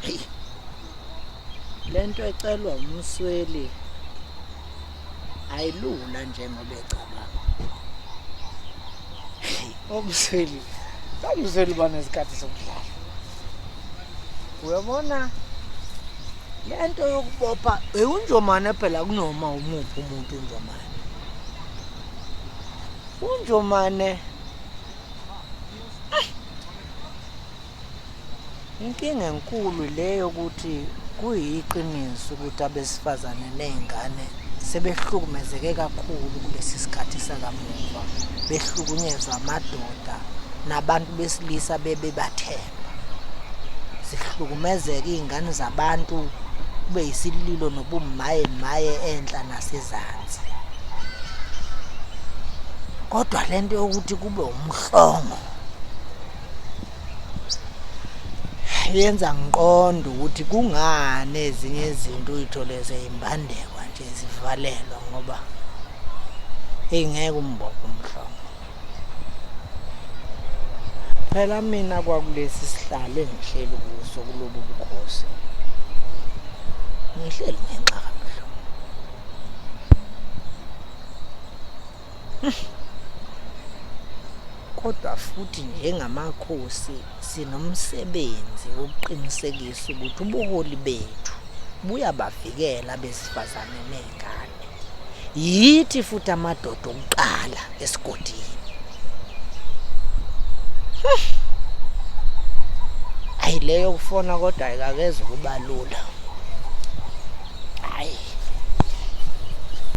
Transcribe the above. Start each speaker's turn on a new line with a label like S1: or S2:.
S1: Hey. Lento ecelwa umsweli ayilula njengoba ecabanga. Omsweli, omsweli banesikhathi sokudlala. Uyabona lento yokubopha ewunjomane phela kunoma umuphi umuntu unjomane. Unjomane Inkinga enkulu le yokuthi kuyiqiniso ukuthi abesifazane nezingane sebehlukumezeke kakhulu kulesi sikhathi sakamuva, behlukunyezwa amadoda nabantu besilisa bebebathemba. Zihlukumezeke iy'ngane zabantu kube yisililo nobumaye maye enhla nasezansi. Kodwa lento yokuthi kube umhlongo yenza ngiqonde ukuthi kungani ezinye izinto uyithole seyimbandekwa nje zivalelwa ngoba ingeke umbophe umhlongo. Phela mina kwakulesi sihlalo engihleli kuso kulobu bukhosi ngihleli ngenxa kaMhlongo. Kodwa futhi njengamakhosi sinomsebenzi wokuqinisekisa ukuthi ubuholi bethu buyabavikela abesifazane ney'ngane. Yithi futhi amadoda okuqala esigodini. Ayi leyo kufona kodwa ayikakeze ukuba lula.